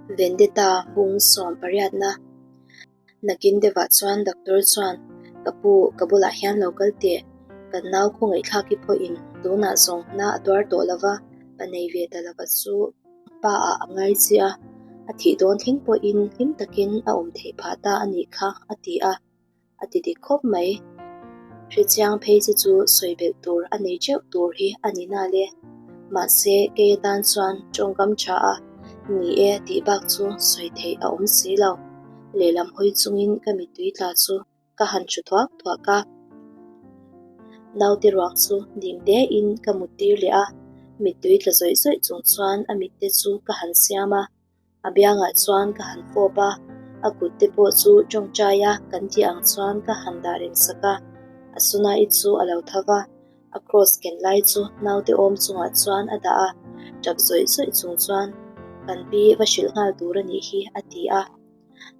Vendetta bung sawm pariatna. Nakin deuhah chuan doctor chuan, Ka pu, ka bulah hian lo kal teh. Kan nau khawngaihthlak i pawhin tunah zawng na a tuar tawh lova, pa nei ve ta lova chu pa ah a ngai che a, a thih dawn thleng pawhin hlim takin a awm theih phah ta a nih kha, a ti a. A ti dik khawp mai. Hrechiang phei che chu sawi belh tur a nei teuh tur hi a ni nal e. Mahse, kei atan chuan tawngkam tha a ni e tih bak chu sawi theih a awm si lo. Lehlam hawi chungin ka mittui tla chu ka han thu thuak thuak a. Naute ruang chu dim tein ka mut tir leh a, mittui tla zawih zawih chung chuan a mitte chu ka han siam a. A biangah chuan ka han fawp a, a kut te pawh chu tawngtai a kan tih ang chuan ka han dah rem sak a. A Sunai chu a lo tho va, a cross ken lai chu naute awm chungah chuan a dah a, tap zawih zawih chung chuan kan pi va hrilh nghal tur a nih hi a ti a.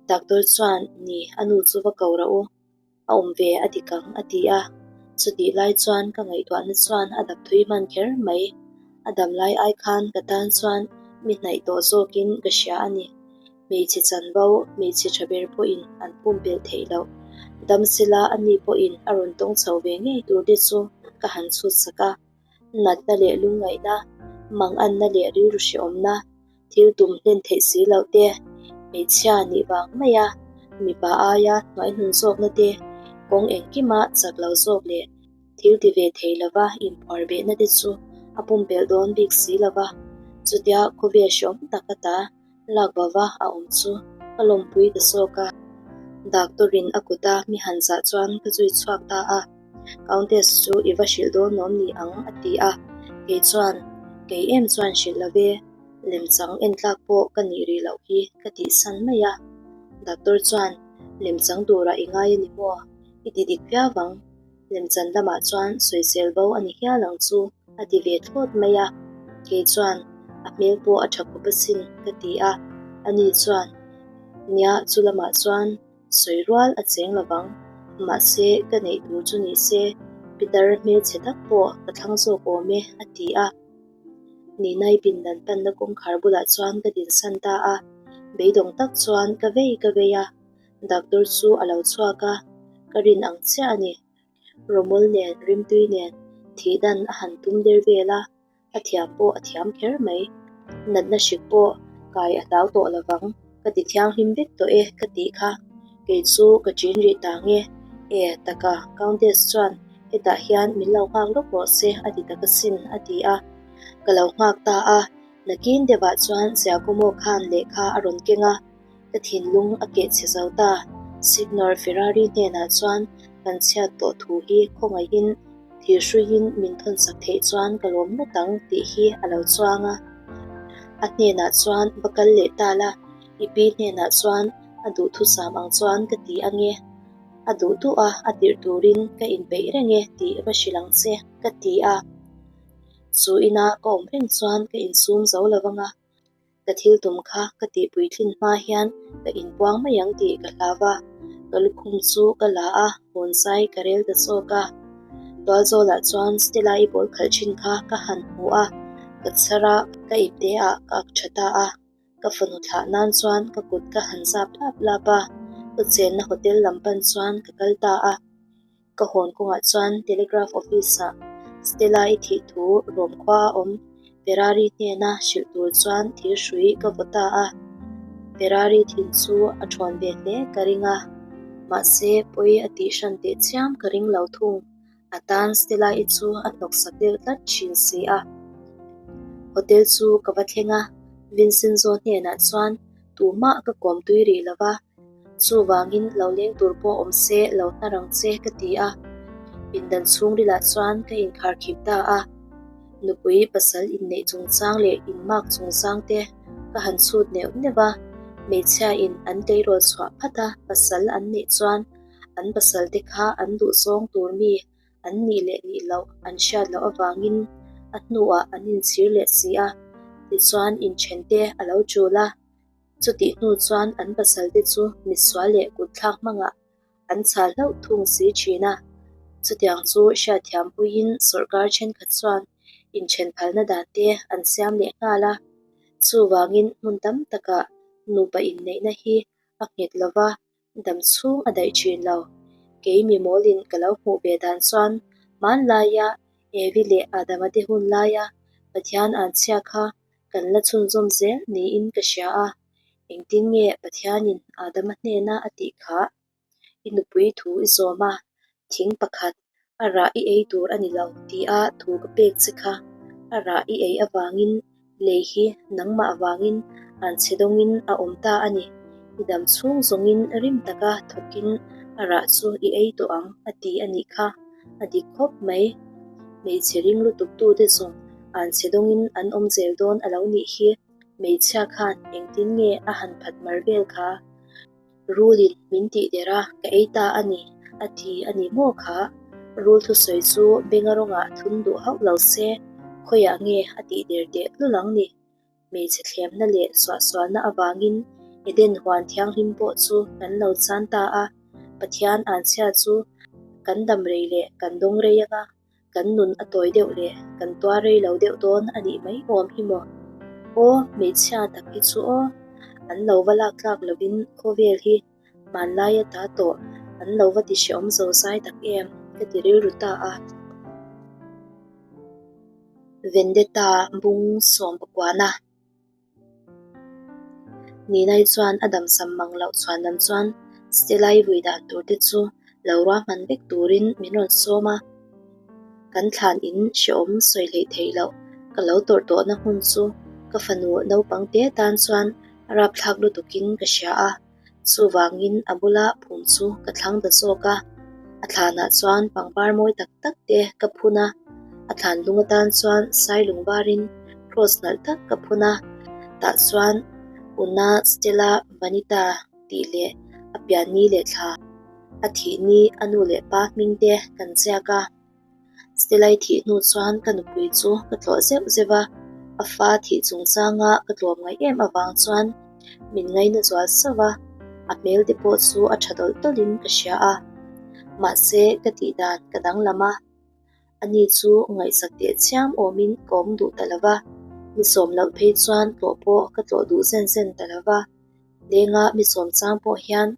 Doctor chuan ni a nu chu va ko rah u. A awm ve a dik ang a ti a, chutih lai chuan ka ngaihtuahna chuan a dap thui hman kher mai. A dam lai ai khan ka tan chuan mi hnaih tawh zawkin ka hria a ni. Hmeichhe chanvo, hmeichhe tha ber pawhin an pumpelh theih loh. Dam sila a ni pawhin a rawn tawng chho ve ngei tur te chu ka han chhut sak a. Natna leh lungngaihna, manganna leh rilru hrehawmna, Thil tum hlen theih si loh te, hmeichhia nih vang mai a, mipa aia hnuaihnun zawkna te, kawng engkima chak lo zawk leh thil ti ve thei lova inphuar behna te chu a pumpelh dawn bik si lova, chutia khawvel hreawm tak ata lak bava a awm chu ka lawmpui ta zawk a. Doctor-in a kuta mi han zah chuan ka zui chhuak ta a. Countess chu i va hrilh dawn lawm ni ang a ti a, kei chuan kei em chuan hrilh lo ve, lemchang entlak pawh ka nih rih loh hi ka tihsan mai a. Doctor chuan lemchang turah i ngai a ni maw? I ti dik viau ang, lemchan lamah chuan sawisel bo a ni hial ang chu a ti ve thlawt mai a, kei chuan a hmel pawh a tha khawp asin ka ti a, ani chuan nia chu lamah chuan Sawi rual a cheng lovang. Mahse, ka neih tur chu ni se, Peter hmelchhe tak pawh ka thlang zawk awm e, a ti a. Ninai pindan panna kawngkhar bulah chuan ka dinsan ta a. Beidawng tak chuan ka vei ka vei a. Doctor chu a lo chhuak a, ka rin ang chiah a ni. Romol nen, rimtui nen thihdan a han tum der vel a. A thiam pawh a thiam kher mai. Natna hrik pawh kai a hlau tawh lovang. Ka ti thianghlim vek tawh e ka tih kha. Kei chu ka ṭin rih ta nge. E, taka, Countess chuan hetah hian min lo nghak lawk rawh se a ti tak asin a ti a. Ka lo nghak ta a, nakin deuhah chuan Giacomo khan lehkha a rawn keng a. Ka thinlung a keh chhe zo ta. Signor Ferrari hnenah chuan kan chhiat tawh thu hi khawngaihin thil hruiin min thawnsak theih chuan ka lawm ngawt ang tih hi a lo chuang a. A hnenah chuan va kal leh ta la, i pi hnenah chuan a duhthusam ang chuan ka ti ange. A duh duh a, a tirh turin ka inpeih reng e tih va hrilh ang che ka ti a. Chu ina ka awm reng chuan ka insum zo lo vang a. Ka thil tum kha ka tihpui thlin hma hian ka inpuang mai ang tih ka hlau a, ka lukhum chu ka la a, hawn zai ka rel ta zawk a. Tualzawlah chuan Stella-i ball khalh thin kha ka han hmu a, ka chhar a, ka ipte ah ka ak tha ta a. Ka fanu thlah nan chuan ka kut ka han zap lap lap a, ka chenna hotel lam pan chuan ka kal ta a. Ka hawn kawngah chuan Telegraph office-ah Stella-i thih thu rawm khua a awm. Ferrari hnena hrilh tur chuan thil hrui ka vaw ta a. Ferrari thin chu a thawn ve hle ka ring a, mahse pawi a tih hran teh chiam ka ring lo thung. A tan Stella-i chu a hnawksak deuh tlat thin si a. Hotel chu ka va thleng a, Vincenzo hnenah chuan tumah ka kawm tui rih lo va. Chuvangin lo leng tur pawh awm se lo hnar ang che ka ti a, pindan chhungrilah chuan ka inkharkhip ta a. Nupui pasal inneih chungchang leh inmak chungchang te ka han chhut neuh neuh a, hmeichhia in an tleirawl chhuah phat a pasal an neih chuan an pasal te kha an duhzawng tur mi an nih leh nih loh an hriat loh avangin a hnuah an inchhir leh si a, tichuan inthen te a lo tul a. Chutih hnu chuan an pasalte chu misual leh kutthlak hmangah an chhal hlauh thung si thin a. Chutiang chu hriatthiam puiin sawrkar thenkhat chuan inthen phalna dan te an siam leh nghal a. Chuvangin hmun tam takah Nupa inneihna hi a nghet lo va, dam chhung a daih thin lo. Kei mi mawlin ka lo hmuh ve dan chuan hmanlaia Evi leh Adama te hun laia Pathian an chhia kha kan la chhunzawm zel niin ka hria a. Engtin nge Pathianin Adama hnena a tih khah? I nupui thu i zawm a, thing pakhat a rah i ei tur a ni lo tia thu ka pek che kha a rah i ei avangin lei hi nangmah avangin an chhe dawngin a awm ta a ni. I dam chhung zawngin rim taka thawkin a rah chu i ei tawh ang a ti a nih kha. A dik khawp mai. Hmeichhe ring lutuk tute zawng an chhe dawngin an awm zel dawn a lo nih hi. Hmeichhia khan engtin nge a han phat mar vel kha? Rulin min tih der a, ka ei ta a ni, a ti a ni maw kha? Rul thusawi chu benga rawngah thun duh hauh lo se, khawiah nge a tih der teh tlul ang ni? Hmeichhe thlemna leh suahsualna avangin Eden huan thianghlim pawh chu kan lo chan ta a, Pathian anchhia chu kan dam rei leh kan dawng rei anga, Kan nun a tawi deuh leh kan tuar rei lo deuh dawn a nih mai awm hi maw? Aw, hmeichhia tak hi chu aw, an lo va lak tlak lovin khawvel hi hmanlai a ta tawh an lo va ti hrehawm zo zai tak em ka ti rilru ta a. Vendetta bung sawm pakuana. Ninai chuan a damsam mang loh chhuan lam chuan Stella-i vui dan tur te chu lo ruahman vek turin min rawn sawm a. Kan thlan in hrehawm sawi hleih theih loh ka lo tawrh tawhna hmun chu ka fanu naupang te tan chuan rapthlak lutukin ka hria a. Chuvangin a bula phum chu ka thlang ta zawk a, a thlanah chuan pangpar mawi tak tak te ka phun a, a thlan lung atan chuan sailung varin cross nalh tak ka phun a, tah chuan Una Stella Vanita tih leh a pian ni leh thla, a thih ni a nu leh pa hming te kan ziak a. Stelai thih hnu chuan ka nupui chu ka tlawh zeuh zeuh a, a fa thih chungchanga ka tlawm ngaih em avang chuan min ngaina zual sauh a, a hmel te pawh chu a tha tawlh tawlhin ka hria a, mahse ka tih dan ka danglam a, ani chu ngaihsak teh chiam awmin ka awm duh ta lo va, mi sawm loh phei chuan tlawh pawh ka tlawh duh zen zen ta lo va, lenga mi sawm chang pawh hian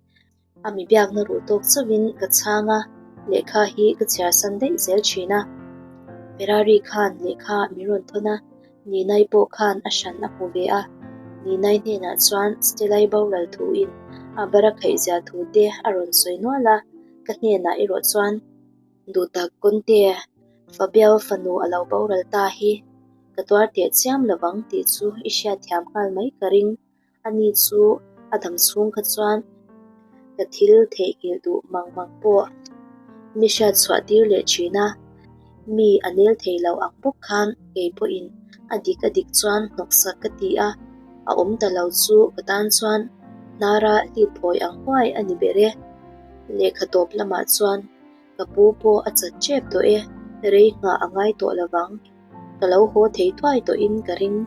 A mi biakna ruh tawk chauhin ka chhang a, lehkha hi ka chhiar san daih zel thin a. Ferrari khan lehkha min rawn thawn a, Ninai pawh khan a hran a hmu ve a. Ninai hnenah chuan Stelai boral thuin a bara khaihzia thu te a rawn sawi nual a, ka hnenah erawh chuan Duhtak Conte, Fabio fanu a lo boral ta hi ka tuar teh chiam lovang tih chu i hriatthiam nghal mai ka ring. Ani chu a dam chhung kha chuan ka thil theihnghilh duh mang mang pawh mi hriat chhuah tir leh thin a, mi a nel thei lo ang bawk khan kei pawhin a dik a dik chuan hnawksak ka ti a, a awm ta lo chu ka tan chuan hnara hlip phawi ang huai a ni ber e. Lehkha tawp lamah chuan Ka pu pawh a chat tep tawh e, rei nghah a ngai tawh lovang. Ka lo haw thei thuai tawhin ka ring,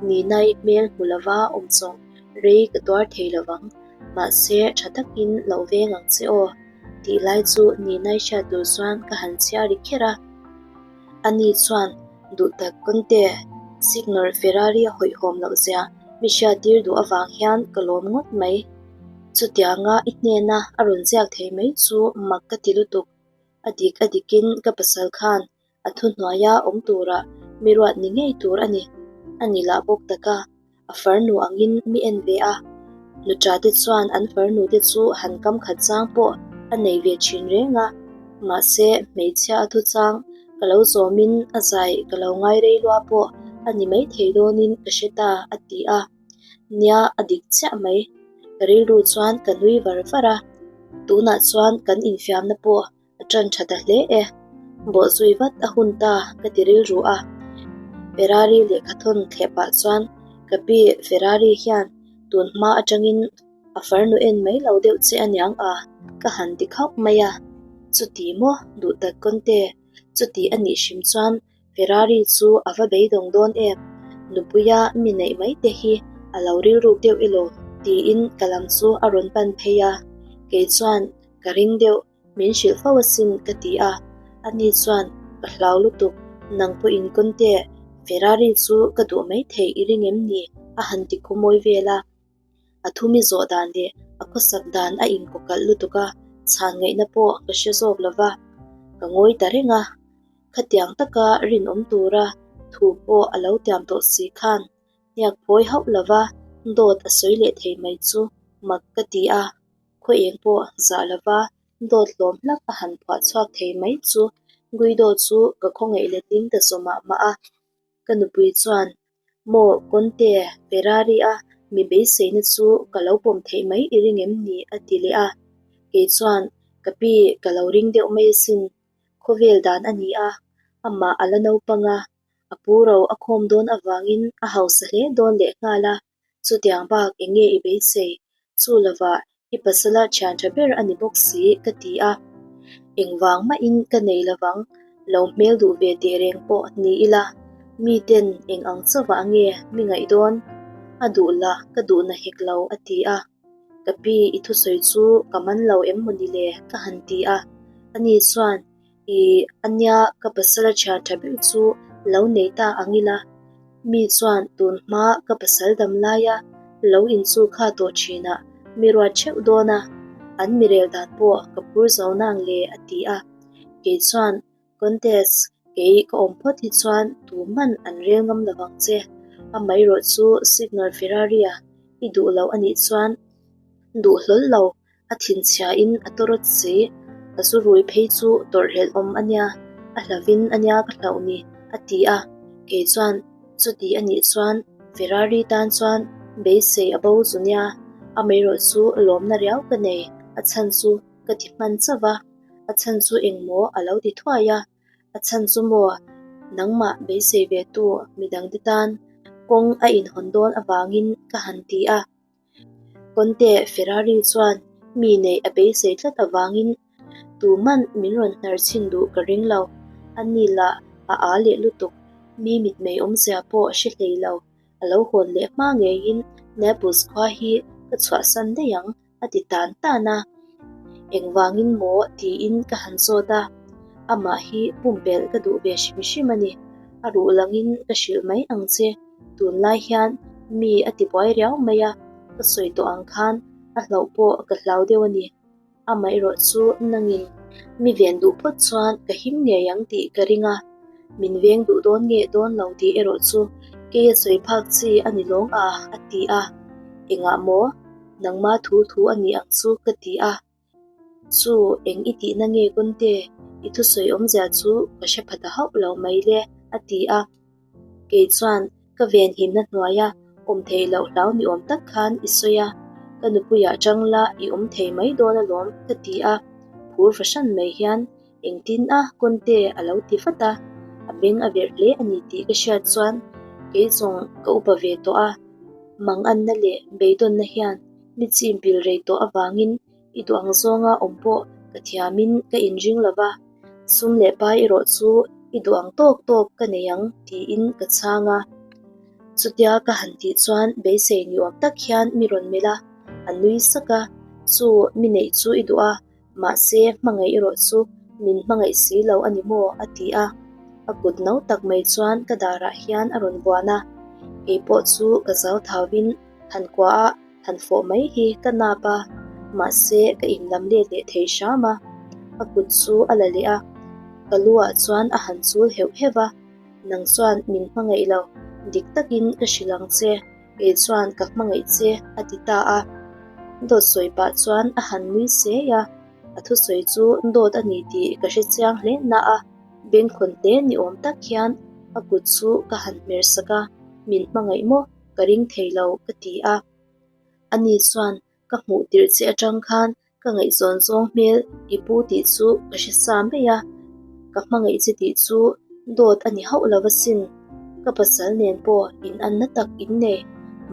Nina-i hmel hmu lova awm chawng rei ka tuar thei lovang, mahse tha takin lo veng ang che aw, tih lai chu Nina-i hriat tur chuan ka han chhiar ri kher a. Ani chuan duhtak Conte, Signor Ferrari a hawihhawm loh zia mi hriattir duh avang hian ka lawm ngawt mai. Chutianga i hnena a rawn ziak thei mai chu mak ka ti lutuk. A dik a dikin ka pasal khan a thuhnuaia awm tura mi ruat ni ngei tur a ni. A ni lah bawk taka a farnu angin mi en ve a. Nuṭa te chuan an farnu te chu han kam khat chang pawh a nei ve thin reng a. Mahse hmeichhia a thuchang ka lo zawmin a zai ka lo ngai rei lua pawh a ni maithei dawnin ka hre ta a ti a. Nia, a dik chiah mai. Ka rilru chuan ka nui var var a, tunah chuan kan infiamna pawh a tan tha ta hle e. Bawhzui vat a hun ta ka ti rilru a. Ferrari lehkha thawn thleh pah chuan ka pi Ferrari hian tun hma atangin a farnu en mai lo deuh che aniang a, ka han ti khauh mai a. Chuti maw duhtak Conte, chuti a nih hrim chuan Ferrari chu a va beidawng dawn em? Nupuia mi neih mai te hi a lo rilruk deuh elaw? tiin ka lam chu a rawn pan phei a, kei chuan ka ring deuh, min hrilh fo asin ka ti a, ani chuan ka hlau lutuk, nang pawhin Conte, Ferrari chu ka duh mai theih i ring em ni? a han ti khumawi vel a. A thumi zawh dan leh a khawsak dan a inkawkalh lutuk a, chhan ngaihna pawh ka hre zawk lo va, ka ngawi ta reng a. Khatiang taka rinawm tura thu pawh a lo tiam tawh si khan hniak phawi hauh lo va dawt a sawi leh thei mai chu mak ka ti a, khaw eng pawh zah lo va dawt hlawm hlak a han phuah chhuak thei mai chu Guido chu ka khawngaih letling ta zaw mah mah a. Ka nupui chuan, Maw Conte, Ferrari a mi beiseina chu ka lo pawm theih mai i ring em ni? a ti leh a. Kei chuan, Ka pi, ka lo ring deuh mai asin. Khawvel dan a ni a, amah a la naupang a, a pu ro a khawm dawn avangin a hausa hle dawn lehnghal a, chutiang bak eng nge i beisei? Chu lovah I pasala thian tha ber a ni bawk si, ka ti a. Engvang mahin ka nei lovang, lo hmel duh ve teh reng pawh ni ila, miten eng ang chauhah nge mi ngaih dawn? A duh la, ka duh na hek lo, a ti a. Ka pi, i thusawi chu ka man lo em maw ni le? ka han ti a. Ani chuan, I ania ka pasal a thian tha ber chu lo nei ta ang ila, mi chuan tun hma ka pasal dam laia lo inchu kha tawh thinah mi ruat theuh dawn a, an mi rel dan pawh ka phur zo nang le a ti a. Kei chuan Contest kei ka awm phawt hi chuan tu hman an rel ngam lo vang che, amaherawh chu Signor Ferrari-a i duh loh a nih chuan duh hlawl lo A thinchhiain a tawrawt si, a zu rui phei chu tawrhhlelh awm a nia, a hlavin a nia ka hlauh ni, a ti a. Kei chuan, Chuti a nih chuan Ferrari tan chuan beisei a bo zu nia, amaherawh chu lawmna riau ka nei, a chhan chu ka ti hman chauh va, a chhan chu engmaw a lo ti thuai a, a chhan chu maw nangmah beisei ve tu midangte tan kawng a inhawn dawn avangin ka han ti a. Conte Ferrari chuan mi neih a beisei tlat avangin tuman min rawn hnar chhin duh ka ring lo. A ni lah a â leh lutuk, mi mitmei awmzia pawh hre hlei lo. A lo hawn leh hma ngeiin Naples khua hi ka chhuahsan daih ang a ti tan tan a. Engvangin maw tiin ka han zawt a, amah hi pumpelh ka duh ve hrim hrim a ni. A ruh langin ka hrilh mai ang che. Tunlai hian mi a ti buai riau mai a, ka sawi tawh ang khan a hlauh pawh ka hlau deuh a ni. Amaherawh chu nangin mi ven duh phawt chuan ka him ngei ang tih ka ring a, min veng duh dawn nge dawn lo tih erawh chu kei a sawi phak chi a ni lawng a, a ti a. Engah maw? Nangma thu thu a ni ang chu ka ti a. Chu, eng i tihna nge Conte? I thusawi awmzia chu ka hre pha ta hauh lo mai le, a ti a. Kei chuan ka venhimna hnuaia awm theih loh hlau ni awm tak khan i sawi a, ka nupuiah chang la i awm thei mai dawn alawm, ka ti a. Phur fahran mai hian Engtin a Conte a lo ti vat a, a beng a verh hle a ni tih ka hriat chuan kei zawng ka upa ve tawh a, manganna leh beidawnna hian mi chim pil rei tawh avangin i duh ang zawnga awm pawh ka thiamin ka inring lo va, sum leh pai erawh chu i duh ang tawk tawk ka nei ang tiin ka chhang a. Chutia ka han tih chuan beisei ni awm tak hian mi rawn melh a, a nui sak a, Chu mi neih chu i duh a, Mahse, hmangaih erawh chu min hmangaih si lo a ni maw? a ti a. A kut no tak mai chuan ka darah hian a rawn vuan a. Kei pawh chu ka zau thauvin han kuah a, han fawh mai hi ka nap a. Mahse, ka inlam let leh thei hram a. A kut chu a la leh a, ka lu ah chuan a han chul heuh heuh a. Nang chuan min hmangaih lo, dik takin ka hrilh ang che. Kei chuan ka hmangaih che a ti ta a. Dawt sawi pah chuan a han nui sei a, a thusawi chu dawt a ni tih ka hre chiang hle na a, bengkhawn hle ni awm tak hian a kut chu ka han hmer sak a, min hmangaih maw ka ring thei lo ka ti a. Ani chuan Ka hmuh tirh che atang khan ka ngaihzawn zawng hmel i pu tih chu ka hre sa mai a, ka hmangaih che tih chu dawt a ni hauh lo asin. Ka pasal nen pawh in anna tak in nei,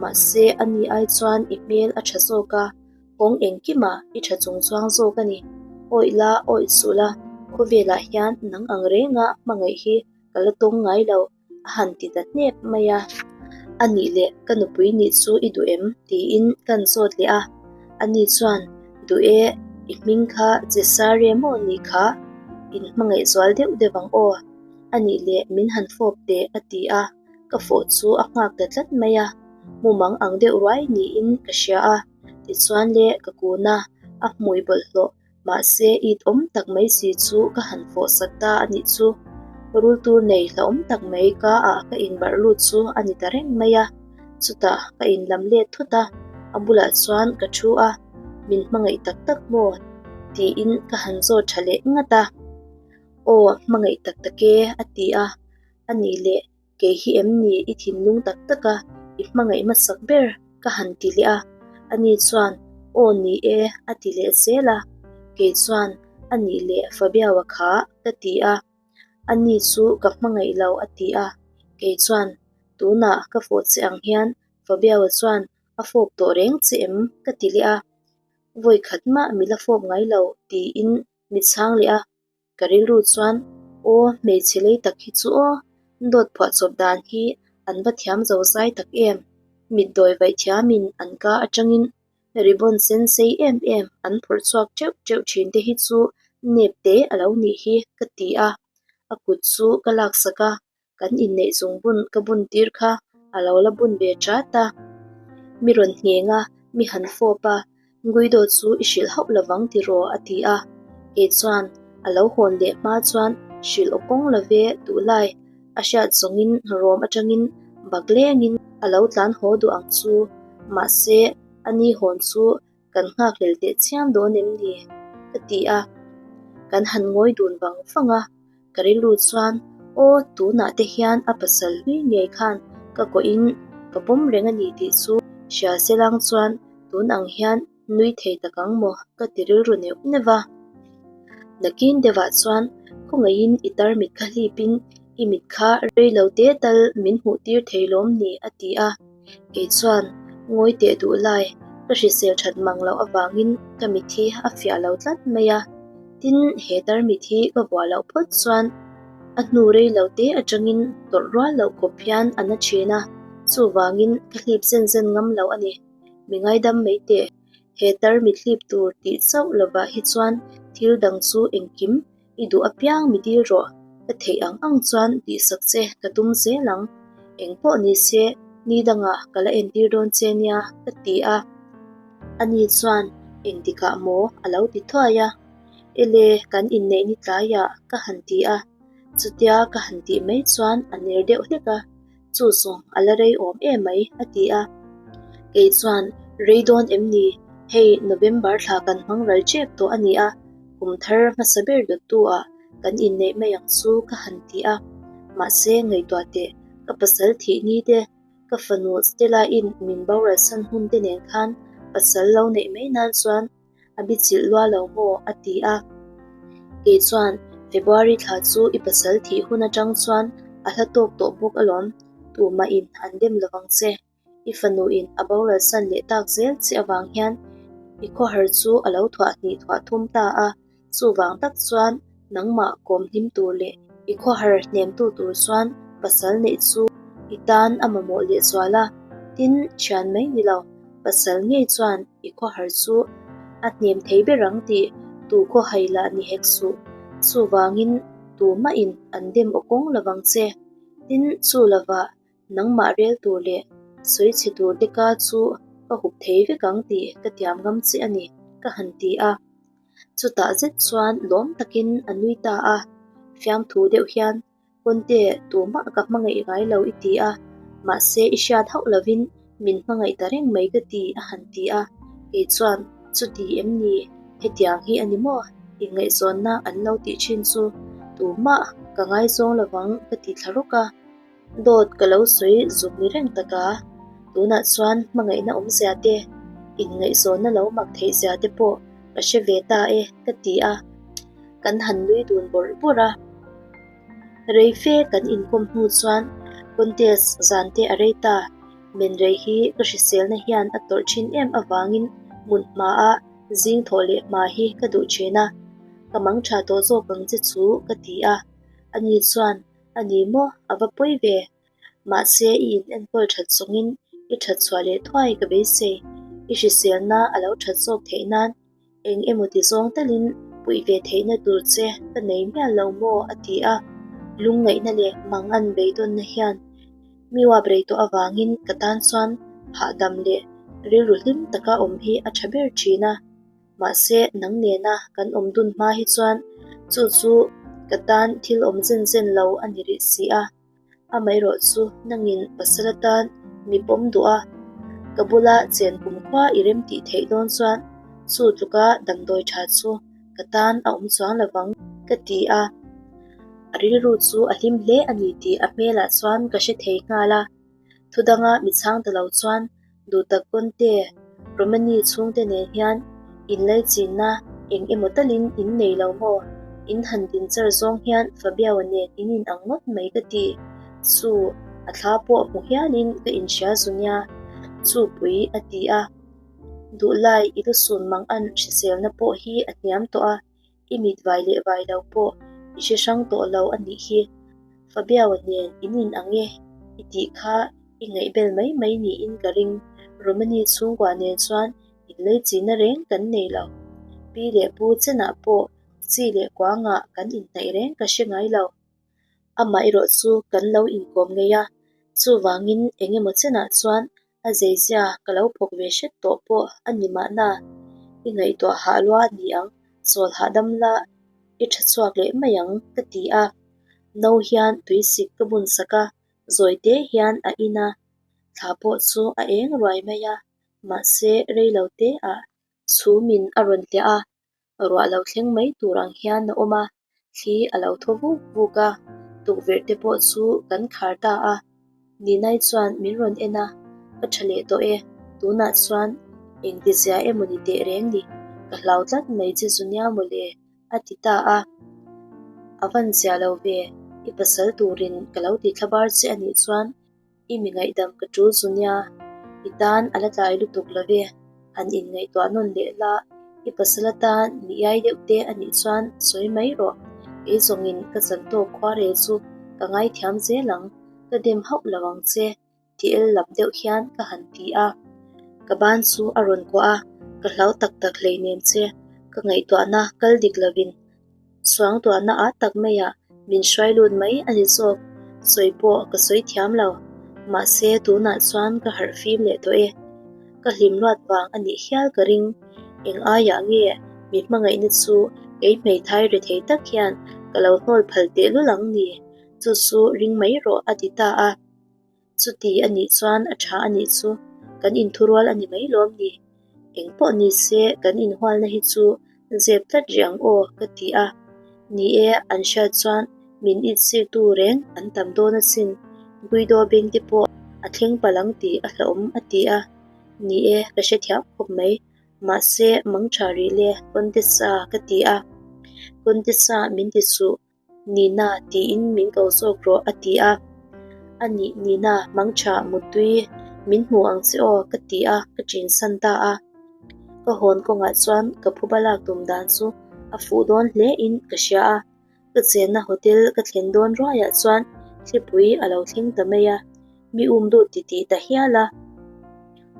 mahse a ni ai chuan i hmel a tha zawk a, kawng engkimah i tha chung chuang zawk a ni. Awih la, awih suh la, khawvelah hian nang ang renga hmangaih hi ka la tawng ngai lo. A han ti ta hnep mai a. A nih leh ka nupui nih chu i duh em? tiin kan zawt leh a. Ani chuan, Duh e, i hming kha Cesare maw nih kha? In hmangaih zual deuh deuh ang aw. A nih leh min han fawp teh a ti a, ka fawh chu a nghak ta tlat mai a. Mumang ang deuh ruai niin ka hria a, tichuan le ka kun a, a hmui bawlhhlawh mahse it awm tak mai si chu ka han fawh sak ta a nih chu. Rul tur nei hlauhawm tak mai ka ah ka inbarh lut chu a ni ta reng mai a, chutah ka inlam let thut a, a bulah chuan ka thu a, min hmangaih tak tak maw? tiin ka han zawt tha leh ngat a, Aw hmangaih tak tak e a ti a, a nih leh Kei hi em ni i thinlung tak taka i hmangaih hmasak ber ka han ti leh a, ani chuan aw ni e a ti leh zel a, kei chuan a nih leh Fabiaua kha ka ti a, ani chu ka hmangaih lo a ti a, kei chuan tunah ka fawh che ang hian Fabiaua chuan a fawp tawh reng che em ka ti leh a, vawi khat mah mi la fawp ngai lo tiin mi chhang leh a. Ka rilru chuan, Aw, hmeichhe lei tak hi chu aw, dawt phuahchawp dan hi an va thiam zo zai tak em? Mitdawi vaih thiamin an ka atangin ribbon sen sei em em an phawrh chhuak teuh teuh thin te hi chu nep te a lo nih hi ka ti a, a kut chu ka laksak a, kan inneih zung bun ka bun tir kha a lo la bun ve chat a. Mi rawn ngheng a, mi han fawp a, Guido chu i hrilh hauh lovang tiraw a ti a. Kei chuan a lo hawn leh hma chuan hrilh aw kawng love duhlai a hriat zawngin rawm atangin bak lengin a lo tlan haw duh ang chu. Mahse, a ni hawn chu Kan nghakhlel teh chiam dawn em ni? ka ti a, kan han ngawi dun vang vang a, ka rilru chuan aw tunah te hian a pasal hlui ngei khan ka kawhin ka pawm reng a ni tih chu hria se lang chuan tun ang hian nui thei tak ang maw ka ti rilru neuh neuh va. Nakin deuhah chuan khawngaihin i tarmit kha hlipin i mit kha rei lo te tal min hmuh tir thei lawm ni a ti a. Kei chuan ngawi teh duh lai ka hrisel that mang loh avangin ka mit hi a fiah lo tlat mai a, tin he tarmit hi ka vuah loh phawt chuan a hnu rei lo te atangin tawrh rual loh khawp hian a na thin a, chuvangin ka hlip zen zen ngam lo a ni. Mi ngaidam mai teh, he tarmit hlip tur tih chauh lovah hi chuan thil dang chu engkim I duh apiang mi dil rawh, ka theih ang ang chuan tihsak che ka tum zel ang. Eng pawh ni se, ni dangah ka la entir dawn che nia ka ti a. Ani chuan engtikah maw a lo ti thuai a. Ele, kan inneih ni tlaiah ka han ti a. Chutia ka han tih mai chuan a ner deuh hlek a. Chu zawng a la rei awm em mai, a ti a. Kei chuan, Rei dawn em ni? Hei, November thla kan hmang ral tep tawh a ni a, kum thar hmasa ber dawttu ah kan inneih mai ang chu ka han ti a. Mahse, ngaihtuah teh, ka pasal thih ni te, ka fanu Stella-in min boralsan hun te nen khan pasal lo neih mai nan chuan A bi chilh lua lo maw? a ti a. Kei chuan, February thla chu i pasal thih hun atang chuan a hla tawk tawh bawk alawm, tumahin an dem lovang che. I fanuin a boralsan leh tak zel che avang hian i khawhar chu a lo thuah hnih thuah thum ta a, chuvang tak chuan nangmah kawm hlim tur leh i khawhar hnemtu tur chuan pasal neih chu i tan a mamawh lehzual a, tin, thian mai ni lo. Pasal ngei chuan i khawhar chu a hnem thei ber ang tih tu khawhai lah ni hek suh. Chuvangin tumahin an dem aw kawng lovang che. Tin, chu lovah nangmah rel tur leh sawi chhe tur te ka chu ka hup thei vek ang tih ka tiam ngam che a ni, ka han ti a. Chutah zet chuan lawm takin a nui ta a, fiamthu deuh hian Pawnte, tumah ka hmangaih ngai lo i ti a, mahse i hriat hauh lovin min hmangaih ta reng mai ka ti a han ti a, kei chuan chuti em ni, hetiang hi a ni maw? Inngaihzawnna an lo tih thin chu tumah ka ngaizawng lovang ka ti thla rawk a. Dawt ka lo sawi zuk ni reng tak a, tunah chuan hmangaihna awmzia te, inngaihzawnna lo mak theih zia te pawh ka hre ve ta e ka ti a, kan han nui dun bawrh bawrh a. Rei fe kan inkawm hnu chuan contest zan te a rei ta, men rei hi ka hriselna hian a tawrh thin em avangin hmun hmaa zing thawh leh hma hi ka duh thin a, ka mang tha tawh zawk ang che chu ka ti a, ani chuan A ni maw? A va pawi ve. Mahse, i in enkawl that zawngin i that chhuah leh thuai ka beisei. I hriselna a lo that zawk theih nan eng emaw ti zawng talin puih ve theihna tur che ka nei mial lo maw? a ti a. Lungngaihna leh mangan beidawnna hian mi uap rei tawh avangin ka tan chuan Hahdam leh rilru hlim taka awm hi a tha ber thin a, mahse nang nena kan awm dun hma hi chuan chu chu ka tan thil awm zen zen lo a ni rih si a. Amaherawh chu nangin pasal atan mi pawm duh a, ka bula chen kumkhua i rem tih theih dawn chuan chu tluka damdawi tha chu ka tan a awm chuang lovang ka ti a. A rilru chu a hlim hle a ni tih a hmelah chuan ka hre thei nghal a. Thu danga mi chhang ta lo chuan Duhtak Conte, Romani chhungte nen hian inlaichinna eng emaw talin in nei lo maw? In han din char zawng hian Fabiao nen in in ang ngawt mai ka ti. Chu a thla pawh hmu hialin ka inhria zu nia, Chupui a ti a. Duhlai i lusun mang an hriselna pawh hi a hniam tawh a. I mit vai leh vai lo pawh i hre hrang tawh lo a nih hi. Fabiao nen in in ang e i tih kha i ngaihbel mai mai niin ka ring. Romani chhungkua nen chuan inleichihna reng kan nei lo. Pi leh pu chenah pawh chi leh kuangah kan inhnaih reng ka hre ngai lo. Amah erawh chu kan lo inkawm ngei a, chuvangin eng emaw chenah chuan A zeizia ka lo phawk ve hret tawh pawh a ni mahna, i ngaihtuah hah lua a ni ang, chawl hahdam la i tha chhuak leh mai ang ka ti a. No hian tuisik ka bun sak a, zawi te hian a in a, thla pawh chu a eng ruai mai a, mahse rei lo te ah chhumin a rawn hliah a, Ruah lo thleng mai tur ang hian a awm a, thli a lo thaw vuk vuk a, tukverh te pawh chu kan khar ta a. Ninai chuan min rawn en a, Ka tha leh tawh e, tunah chuan engtizia emaw ni teh reng ni, ka hlau tlat mai che zu nia mawle, a ti ta a. A van zia lo ve, i pasal turin ka lo ti thlabar che a nih chuan I mi ngaihdam ka tul zu nia, i tan a la tlai lutuk lo ve, han inngaihtuah nawn leh la, i pasal atan mi iai deuh te a nih chuan sawi mai rawh, kei zawngin ka chan tawk khuarel chu ka ngaithiam zel ang, ka dem hauh lo ang che, ti el lap deuh hian ka han ti a. Ka ban chu a rawn kuah a, ka hlau tak tak hleinem che, ka ngaihtuahna kal dik lovin Suangtuahna ah tak maiah min hruai lut mai a ni zawk, sawi pawh ka sawi thiam lo. Mahse tunah chuan ka harh fim leh tawh e. Ka hlim luat vang a nih hial ka ring. Eng aiah nge mi hmangaihna chu kei hmeithai re thei tak hian ka lo hnawl phal tehlul ang ni? Chu chu ring mai rawh a ti ta a. Chuti a nih chuan a tha a nih chu, kan inthurual a ni mai lawm ni? Eng pawh ni se kan inhualna hi chu zep tlat rih ang aw ka ti a. Ni e, an hriat chuan min itsiktu reng an tam dawn asin, Guido beng te pawh a thleng palh ang tih a hlauhawm a ti a. Ni e, ka hrethiam khawp mai, mahse mang tha rih le Contessa ka ti a. Contessa min ti suh. Nina tiin min ko zawk rawh a ti a. A nih Nina mangtha muttui min hmu ang che aw ka ti a ka ṭin san ta a. Ka hawn kawngah chuan ka phuba lak tum dan chu a fuh dawn hle in ka hria a. Ka chenna hotel ka thlen dawn ruaiah chuan thlipui a lo thleng ta mai a, mi um lut titih ta hial a.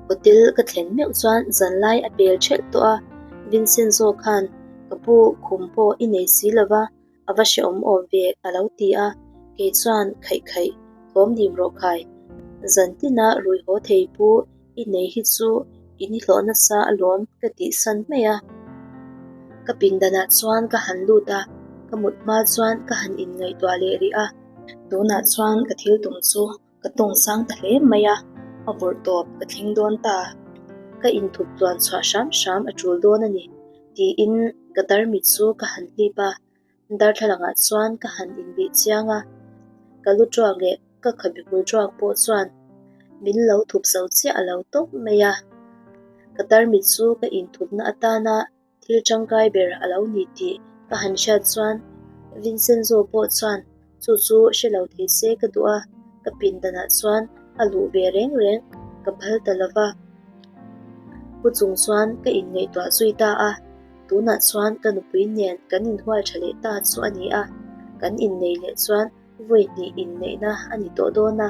Hotel ka thlen meuh chuan zanlai a pel ṭhelh tawh a, Vincenzo khan ka pu khum pawh i nei si lo va, a va hrehawm awm ve a lo ti a, kei chuan khaih khaih thawm dim rawh khai. Zan tina rui haw thei pu i nei hi chu i ni hlawh nasa alawm ka tih san mai a. Ka pindanah chuan ka han lut a, ka mut hma chuan ka han inngaihtuah leh rih a. Tunah chuan ka thil tum chu Ka tawng sang ta hle mai a, a vawrh tawp ka thleng dawn ta. Ka inthup tluan chhuah hram hram a tul dawn a ni, tiin ka tarmit chu ka han hlip a. Darthlalangah chuan ka han inbih chiang a, ka lu tuak leh ka khabe hmul tuak pawh chuan min lo thup zo chiah a lo tawp mai a. Ka tarmit chu ka inthupna atana Thil tangkai ber a lo ni tih ka han hriat chuan Vincenzo pawh chuan chu chu hre lo thei se ka duh a, ka pindanah chuan a luh ve reng reng ka phal ta lo va. Pu chung chuan ka inngaihtuah zui ta a, tunah chuan ka nupui nen kan inhual tha leh ta chu a ni a, kan innei leh chuan vawi hnih inneihna a ni tawh dawn a,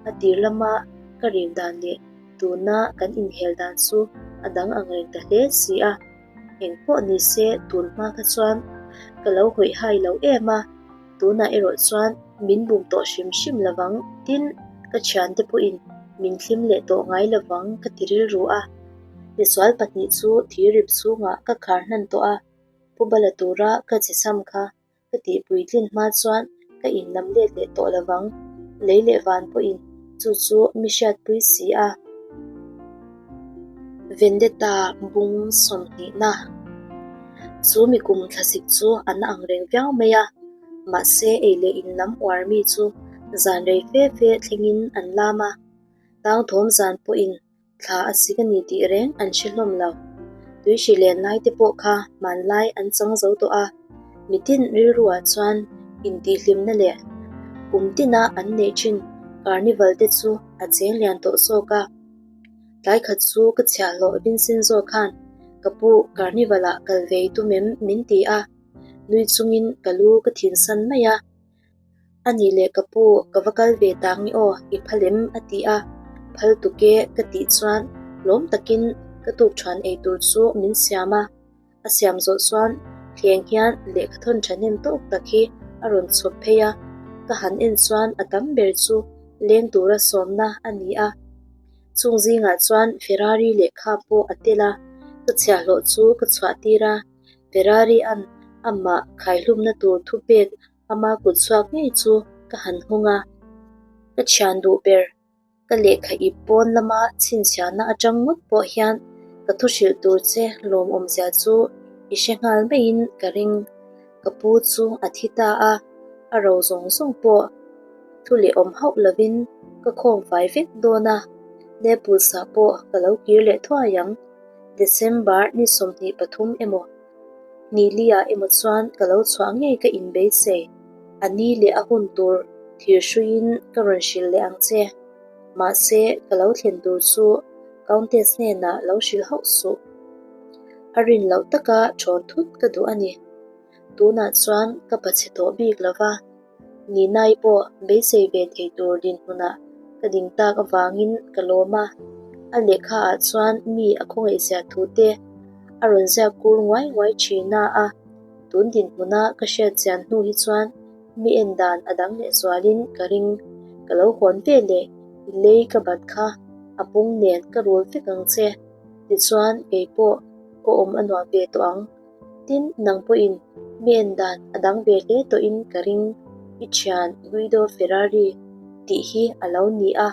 a tir lama ka rim dan leh Tuna kan inhel dan chu a dang ang reng ta hle si a, eng pawh ni se tun hma kha chuan ka lo hawih hai lo em a, tunah erawh chuan min bum tawh hrim hrim lovang tin ka thiante pawhin Min thlim leh tawh ngai lovang ka ti rilru a. Misual pahnih chu thirip chhungah ka khar hnan tawh a, pu bala tura ka che cham kha ka tihpuitlin hma chuan ka inlam let leh tawh lovang. Lei leh van pawhin chu chu mi hriatpui si a. Vendetta bung sawmhnihna Chu mi kum thlasik chu a na ang reng viau mai a, mahse ei leh in lam uar mi chu zan rei fe fe thlengin an lam a, tlangthawm zan pawhin Thla a sik a ni tih reng an hre hlawm lo. Tui hri len lai te pawh kha hmanlai an chang zo tawh a, mitin rilruah chuan intihhlimna leh kum tina an neih thin carnival te chu a cheng lian tawh zawk a. Tlai khat chu ka chhiahhlawh Vincenzo khan ka pu carnival ah kal ve i tum em min ti a, nui chungin ka lu ka thinsan mai a. A nih leh ka pu, ka va kal ve ta nge aw, i phal em? a ti a, phal tuk e ka tih chuan lawm takin ka tukthuan ei tur chu min siam a, a siam zawh chuan thleng hian lehkha thawn thahnem tawk tak hi a rawn chhawp phei a, ka han en chuan a tam ber chu leng tura sawmna a ni a, chung zingah chuan Ferrari lehkha pawh a tel a, ka chhiahhlawh chu ka chhuah tir a, Ferrari-a'n amah khaihlumna tur thupek Ama kut chhuak ngei chu ka han hawng a, ka thian duh ber, ka lehkha ip pawn lama chhinchhiahna atang ngawt pawh hian ka thu hrilh tur che lawmawmzia chu i hre nghal maiin ka ring. Ka pu chu a thi ta a, a ro zawng zawng pawh thu leh awm hauh lovin ka khawm fai vek dawn a, Naples-ah pawh ka lo kir leh thuai ang, December ni 23 emaw. Nilia emaw chuan ka lo chhuah ngei ka inbeisei. A ni leh a hun tur thir hruiin ka rawn hrilh leh ang che. Mahse, ka lo thlen tur chu Countess hnenah lo hrilh hauh suh. A rin loh taka thawn thut ka duh a ni. Tunah chuan ka pachhe tawh bik lo va. Ninai pawh beisei ve thei tur dinhmunah ka ding tak avangin ka lawm a, a lehkha ah chuan mi a khawngaihzia thu te a rawn ziak kur nguai nguai thin a a, tun dinhmuna ka hriat chian hnu hi chuan mi en dan a dang leh zualin ka ring, ka lo hawn ve leh i lei ka bat kha a pung nen ka rul vek ang che, tichuan keipawh ka awm a nuam ve tawh ang. Tin, nang pawhin mi en dan a dang ve hle tawhin ka ring, i thian Guido Ferrari tih hi a lo ni a.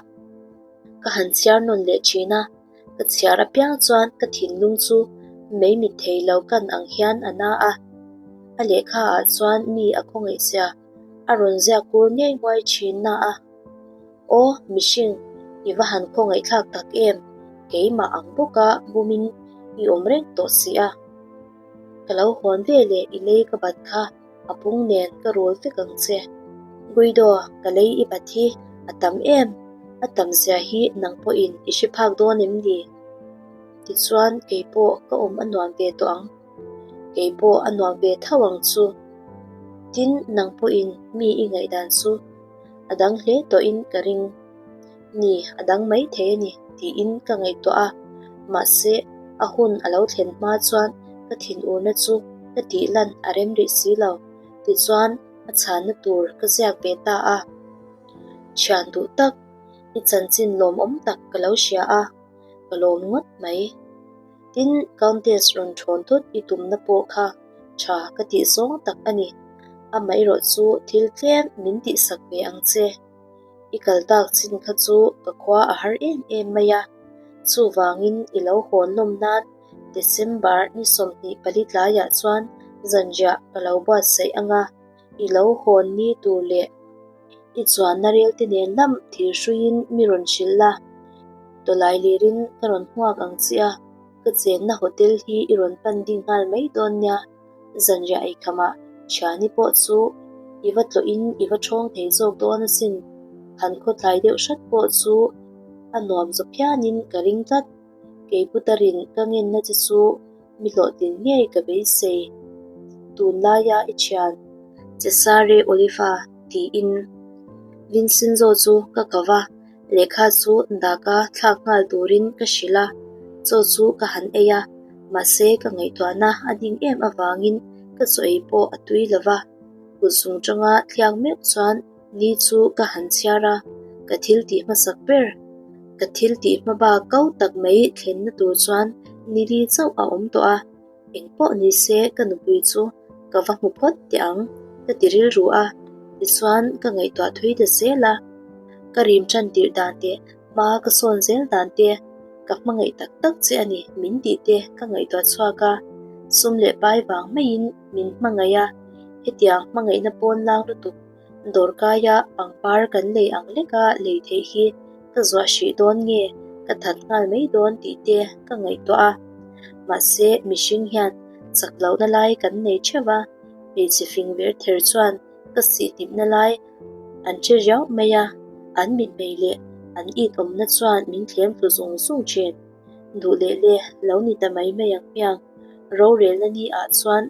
Ka han chhiar nawn leh thin a, ka chhiar apiang chuan ka thinlung chu mei mit thei lo kan ang hian a na a. A lehkha ah chuan mi a khawngaihzia a rawn ziak kur ngei nguai thin na a. Aw, mihring, i va han khawngaihthlak tak em, keimah ang bawka bumin i awm reng tawh si a. Ka lo hawn ve leh i lei ka bat kha a pung nen ka rul vek ang che. Guido, ka lei i bat hi a tam em? A tam zia hi nang pawhin i hre phak dawn em ni? Tichuan keipawh ka awm a nuam ve tawh ang. Kei pawh a nuam ve tho ang chu. Tin, nang pawhin mi i ngaihdan chu a dang hle tawhin ka ring. Ni, a dang mai thei a ni, tiin ka ngaihtuah a. Mahse, a hun a lo thlen hma chuan ka thinurna chu ka tih lan a rem rih si lo. Tichuan, a chhanna tur ka ziak ve ta a. Thian duh tak, i chanchin lawmawm tak ka lo hria a, ka lawm ngawt mai. Tin, Countess rawn thawn thut i tumna pawh kha tha ka tih zawng tak a ni. Amaherawh chu thil tlem min tihsak ve ang che. I kal tak chin kha chu ka khua a har em em mai a. Chuvangin i lo hawn lawm nan December ni 24 tlaiah chuan zanriah ka lo buatsaih ang a, i lo hawn ni tur leh I chuanna relte nen lam thir hruiin mi rawn hrilh la, tawlai lirin ka rawn hmuak ang che a, ka chenna hotel hi i rawn pan ding nghal mai dawn nia, zanriah eikhamah thiani pawh chu i va tlawhin i va thawng thei zawk dawn asin, han khawtlai deuh hrat pawh chu a nuam zaw phianin ka ring tlat. Kei putarin ka ngenna che chu mi hlawhtlin ngei ka beisei. Tunlaia i thian Cesare Oliva tiin Vincenzo chu ka ko va, lehkha chu daka thlak nghal turin ka hrilh a, chaw chu ka han ei a, mahse ka ngaihtuahna a ding em avangin ka chaw ei pawh a tui lo va, kut zung tanga thliak meuh chuan Ni chu ka han chhiar a, ka thil tih hmasak ber. Ka thil tih hmabak ko tak mai thlenna tur chuan ni li chauh a awm tawh a, eng pawh ni se ka nupui chu ka va hmu phawt teh ang ka ti rilru a, tichuan ka ngaihtuah thui ta zel a. Ka rim tan tirh dan teh hma ka sawn zel dan te, ka hmangaih tak tak che a ni min tih te ka ngaihtuah chhuak a, sum leh pai vang maiin min hmangaih a, hetiang hmangaihna pawn lang lutuk Dawrkaia pangpar kan lei ang leka lei theih hi ka zuah hrih dawn nge ka that nghal mai dawn tih te ka ngaihtuah a. Mahse mihring hian chak lohna lai kan nei theuh a, hmeichhe fing ver ther chuan ka sihhnipna lai an hre riau mai a, an mitmei leh an it awmna chuan min thlem thlu zung zung thin. Duh leh le lo ni ta mai mai ang hmiang. Rorelna ni ah chuan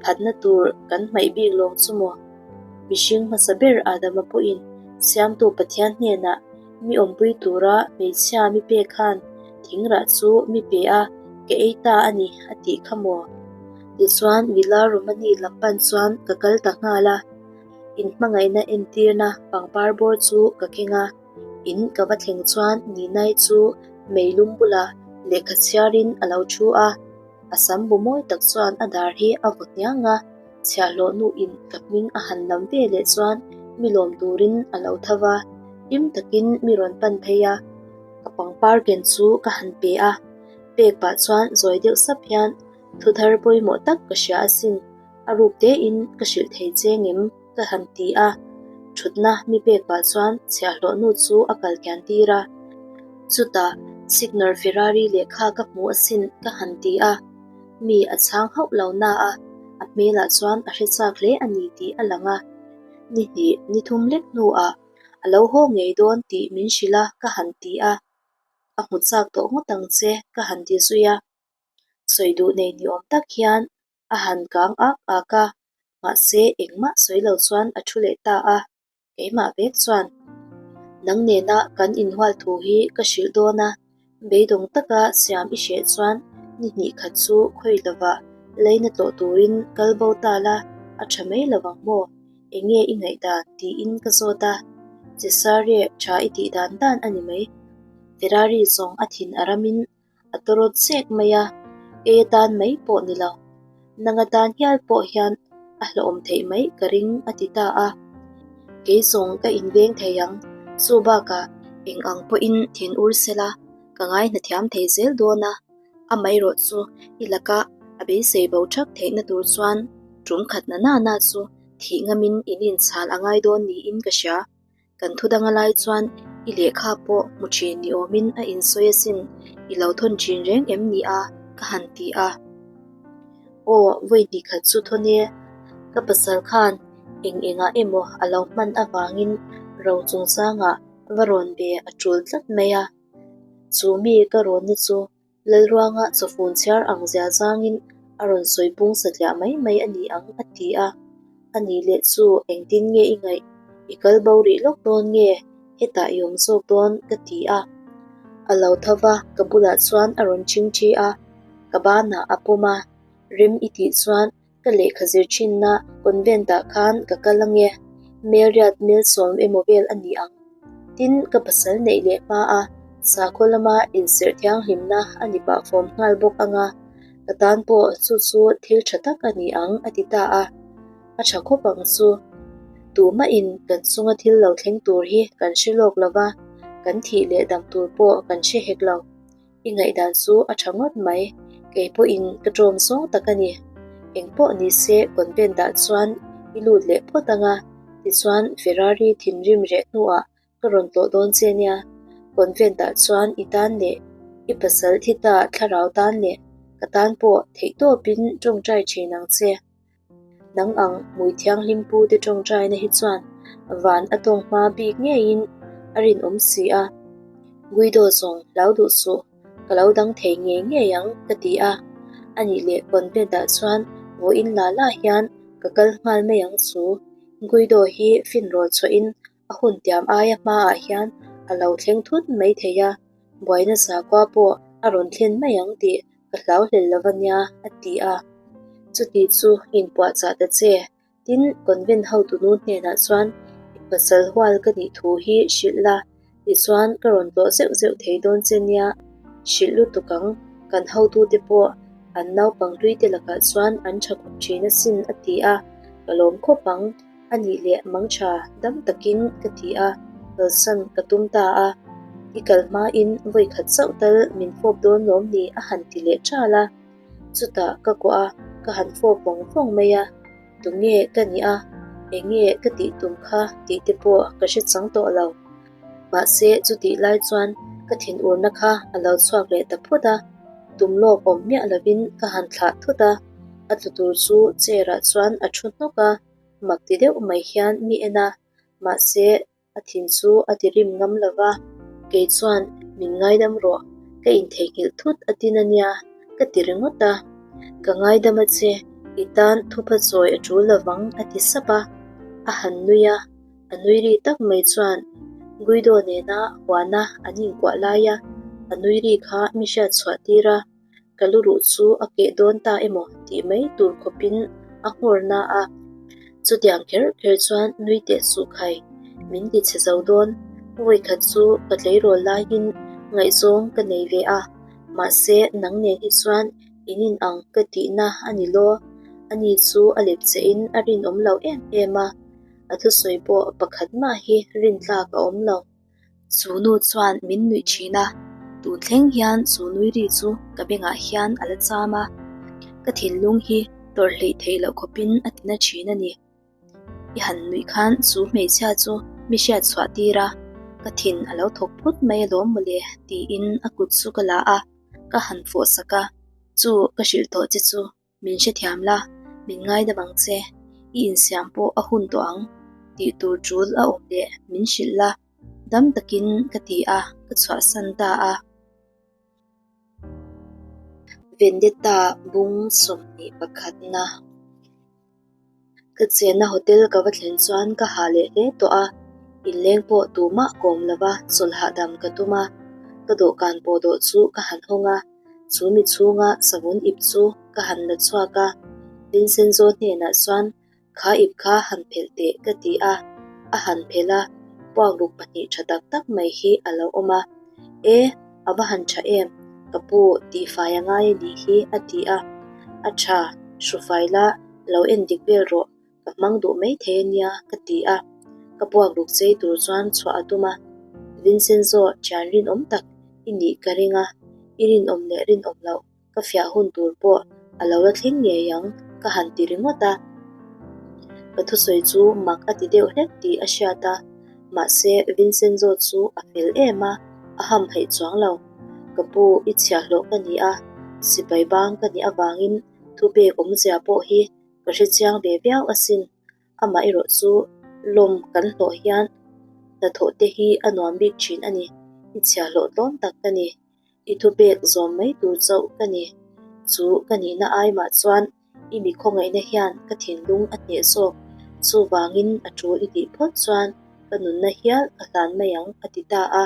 Phatna tur kan hmaih bik lawng chu maw? Mihring hmasa ber Adama pawhin Siamtu Pathian hnenah mi awmpui tura hmeichhia mi pek khan thingrah chu mi pe a, ka ei ta a ni a tih kha maw? Tichuan Villa Romani lam pan chuan ka kal ta nghal a, inhmangaihna entirna pangpar bawr chu ka keng a. In ka va thleng chuan Ninai chu meilum bulah lehkha chhiarin a lo thu a. A sam bu mawi tak chuan a dar hi a vaw hniang a, chhiahhlawh nuin ka hming a han lam ve leh chuan mi lawm turin a lo tho va, hlim takin mi rawn pan phei a, ka pangpar ken chu ka han pe a, pek pah chuan zawi deuh sap hian thu thar pawimawh tak ka hria asin, a ruk tein ka hrilh thei che ngem ka han ti a, thutna mi pek pah chuan chhiahhlawh nu chu a kal kian tir a, chutah Signor Ferrari lehkha ka hmu asin ka han ti a, mi a chhang hauh lo na a, a hmelah chuan a hre chak hle a ni tih a lang a, ni hnih ni thum lek hnuah a lo haw ngei dawn tih min hrilh a ka han ti a, a hmu chak tawh ngawt ang che ka han ti zui a, sawi duh nei ni awm tak hian A han kang ak ak a, mahse engmah sawi lo chuan a thu leh ta a, keimah vek chuan nang nena kan inhual thu hi ka hrilh dawn a, beidawng taka siam i hreh chuan ni hnih khat chu khawi lovah leina tlawh turin kal bo ta la, a tha mai lo ang maw? Enge i ngaihdan? tiin ka zawt a, Cesare tha i tih dan dan a ni mai, Ferrari zawng a thin a ramin A tawrawt zek mai a, kei atan mai pawh ni lo, nang atan hial pawh hian a hlauhawm theih mai ka ring a ti ta a. Kei zawng ka inveng thei ang, chu bakah eng ang pawhin thin ur sela ka ngaihna thiam thei zel dawn a, amaherawh chu i laka a beisei bo thak theihna tur chuan tum khat na nana chu thih ngamin in inchhal a ngai dawn niin ka hria. Kan thu danga lai chuan i lehkha pawh hmu thin ni awmin a insawi asin, i lo thawn thin reng em ni a? ka han ti a. Aw, vawi hnih khat chu thawn e, ka pasal khan eng engah emaw a lo hman avangin ro chungchangah va rawn ve a tul tlat mai a. Chu mi ka rawnna chu Lalruanga chawfun chhiar ang zia zangin a rawn sawi pung satliah mai mai a ni ang a ti a. A nih leh chu engtin nge i ngaih? I kal bo rih lawk dawn nge? Hetah i awm zawk dawn ka ti a. A lo tho va, ka bulah chuan a rawn ṭhingṭhi a, ka banah a pawm a, rem i tih chuan Ka lehkha zir thinna convent ah khan ka kal ange, Melriat Melsawm emaw vel a ni ang. Tin, ka pasal neih leh hma a, sakhaw lama inserh thianghlimna a ni pah fawm nghal bawk anga, ka tan pawh chu chu thil tha tak a ni ang a ti ta a. A tha khawp ang chu. Tumahin kan chunga thil lo thleng tur hi kan hre lawk lova, kan thih leh dam tur pawh kan hre hek lo. I ngaihdan chu a tha ngawt mai, kei pawhin ka ṭawm zawng tak a ni. Eng pawh ni se convent ah chuan i lut leh phawt ang a, tichuan Ferrari thinrim reh hnuah ka rawn tlawh dawn che nia. Convent ah chuan i tan leh i pasal thi ta thlarau tan leh ka tan pawh theihtawpin ṭawngṭai ṭhin ang che. Nang ang hmui thianghlim pu te tawngtaina hi chuan van a tawng hma bik ngeiin a rinawm si a. Guido zawng hlau duh suh, ka lo dang thei ngei ngei ang ka ti a. Anih leh convent ah chuan vawiin la la hian ka kal nghal mai ang chu. Guido hi finrawl chhuahin a hun tiam aia hmaah hian a lo thleng thut mai thei a, buaina zakua pawh a rawn thlen mai ang tih ka hlau hlel lo ania a ti a. Chuti chu inpuahchah ta che, tin convent hotunu hnenah chuan i pasal hual ka nih thu hi hrilh la. Tichuan, ka rawn tlawh zeuh zeuh thei dawn che nia, hrilh lutuk ang, kan hotute pawh an naupang hluite lakah chuan an tha khawp thin asin a ti a, ka lawm khawp ang, a nih leh mangtha dam takin ka ti a, kalsan ka tum ta a, i kal hmain vawi khat chauh tal min fawp dawn lawm ni a han ti leh ṭal a, chutah ka kuah a, ka han fawp vawng vawng mai a. Tunge ka nih a, enge ka tih tum kha tih te pawh ka hre chang tawh lo. Mahse chutih lai chuan ka thinurna kha a lo chhuak leh ta phut a, tum lawk awm miah lovin ka han thlah thut a, a tlu tur chu chair ah chuan a thu hnawk a, mak ti deuh mai hian mi en a, mahse A thin chu a ti rim ngam lo va, kei chuan min ngaidam rawh, ka intheihnghilh thut a tin a nia, ka ti ringawt a. Ka ngaidam a che, i tan thupha chawi a tul lovang a ti sap a. A han nui a, a nui ri tak mai chuan Guido nena huana an inkuah laia a nui ri kha mi hriat chhuah tir a. Ka luruh chu a keh dawn ta emaw tih mai tur khawpin a nghawr na a, chutiang kher kher chuan nui teh suh khai, min ti chhe zo dawn. Vawikhat chu ka tleirawl laiin ngaihzawng ka nei ve a, mahse nang nen hi chuan in in ang ka tihna a ni law. Ani chu a lep che in a rinawm lo em em a, a thusawi pawh pakhat mah hi rintlak a awm lo. Chu nu chuan min nuih thin a, tun thleng hian chu nui ri chu ka bengah hian a la cham a, ka thinlung hi tawrh hleih theih loh khawpin a ti na thin a ni. I han nuih khan chu hmeichhia chu mi hriat chhuah tir a, ka thin a lo thawk phut mai alawm mawle tiin a kut chu ka la a, ka han fawh sak a, chu ka hrilh tawh che chu. Min hrethiam la, min ngaidam ang che, i insiam pawh a hun tawh ang tih tur tul a awm leh min hrilh la, dam takin ka ti a, ka chhuahsan ta a. Vendetta bung 21 na. Ka chenna hotel ka va thlen chuan ka hah leh hle tawh a, inleng pawh tumah kawm lova chawlh hahdam ka tum a, ka dawhkan pawh dawh chu ka han hawng a, chu mi chhunga savun ip chu ka han la chhuak a, Vincenzo hnenah chuan kha ip kha han phelh teh ka ti a, a han phelh a, puakruk pahnih tha tak tak mai hi a lo awm a, E, a va han tha em, ka pu tihfai a ngai a nih hi a ti a, a tha, hrufai la, Lo en dik vel rawh, ka hmang duh mai thei a nia ka ti a, ka puak ruk chei tur chuan chhuah a tum a, Vincenzo thian rinawm tak i nih ka ring a, i rinawm leh rinawm loh ka fiah hun tur pawh a lo la thleng ngei ang ka han ti ringawt a. Ka thusawi chu mak a ti deuh hlek tih a hriat a, mahse Vincenzo chu a fel em a, a hamhaih chuang lo. Ka pu i chhiahhlawh ka ni a, sipai bang ka nih avangin Thupek awmzia pawh hi ka hre chiang ve viau asin, amah erawh chu lawm kan hlawh hian hnathawh te hi a nuam bik thin a ni, i chhiahhlawh tlawm tak ka ni, i thupek zawm mai tur chauh ka ni, chu ka nihna ai mah chuan i mi khawngaihna hian ka thinlung a hneh zawk, chuvangin a tul i tih phawt chuan ka nunna hial ka hlan mai ang a ti ta a,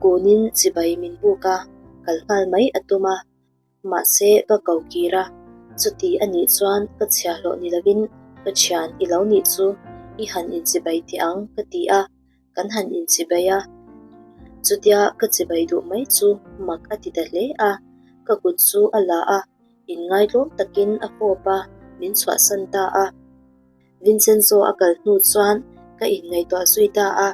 kunin chibai min buk a, kal nghal mai a tum a. Mahse, ka ko kir a, chuti a nih chuan ka chhiahhlawh ni lovin ka thian i lo nih chu i han inchibai teh ang ka ti a, kan han inchibai a. Chutia ka chibai duh mai chu mak a ti ta hle a, ka kut chu a la a, inngaidlawm takin a fawp a, min chhuahsan ta a. Vincenzo a kal hnu chuan ka inngaihtuah zui ta a,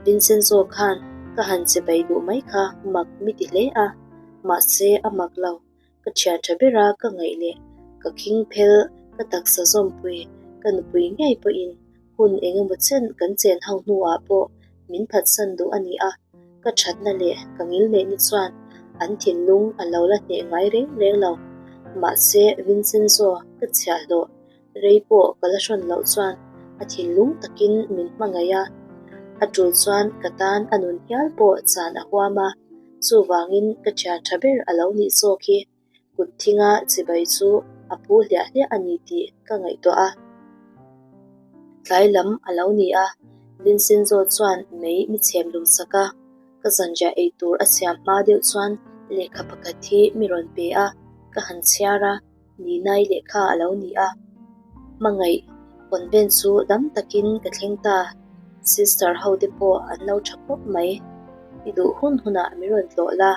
Vincenzo khan ka han che bai duh mai kha mak mi ti hle a, mahse a mak lo, ka thian tha bera ka ngaih leh ka khing phel ka taksa zawmpui ka nupui ngei pawhin hun eng emaw chen kan chen ho hnuah pawh min phatsan duh a ni a, ka thatna leh ka ngilneihna chuan an thinlung a lo la hneh ngai reng reng lo, mahse Vincenzo ka chhiahhlawh Rei pawh ka la hrawn loh chuan a thinlung takin min hmangaih a, a tul chuan ka tan a nun hial pawh chan a huam a, chuvangin ka thian tha ber a lo nih zawk hi kut thinga chibai chu a phu hliah hliah a ni tih ka ngaihtuah a. Tlai lam a lo ni a, Vincenzo chuan mei mi chhem lum sak a, ka zanriah ei tur a siam hma deuh chuan lehkha pakhat hi mi rawn pe a, ka han chhiar a. Ninai lehkha a lo ni a, hmangaih convent chu dam takin ka thleng ta, sister ho te pawh an lo tha khawp mai. I duh hun hunah min rawn tlawh la,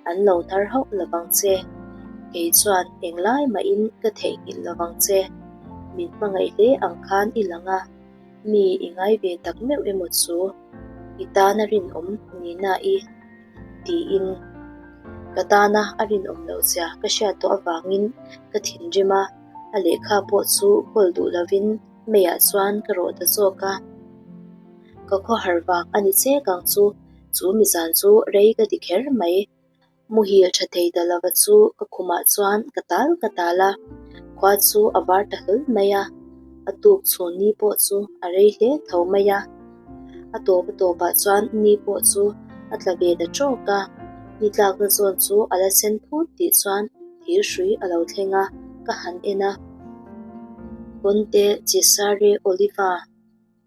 an lo hnar hauh lovang che. Kei chuan englai mahin ka theihnghilh lovang che. Min hmangaih hle ang khan i lang a, mi i ngai ve tak meuh emaw chu i tana rinawm nihna i tiin ka tana a rinawm loh zia ka hriat tawh avangin ka thinrim a, a lehkha pawh chu kawl duh lovin meiah chuan ka rawh ta zawk a. Ka khawhar vang a ni chek ang chu, chu mizan chu rei ka ti kher mai. Muhil tha thei ta lova chu ka khumah chuan ka tal ka tal a, khua chu a var ta hlawl mai a, a tuk chhun ni pawh chu a rei hle tho mai a. A tawp a tawpah chuan ni pawh chu a tla ve ta tawk a, ni tlakna zawn chu a la sen phut tih chuan thir hrui a lo thleng a, ka han en a. Conte Cesare Oliva.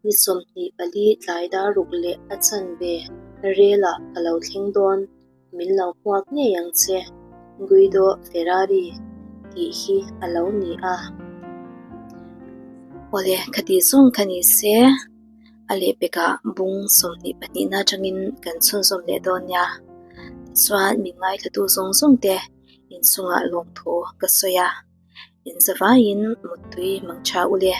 Ni 24 tlai dar ruk leh a chanve relah ka lo thleng dawn, min lo hmuak ngei ang che, Guido Ferrari tih hi a lo ni a. Awle, khati zawng kha ni se, a lehpekah bung 22 na atangin kan chhunzawm leh dawn nia. Tichuan, min ngaithlatu zawng zawng te inchungah lawmthu ka sawi a, inzavaiin muttui mang tha u le.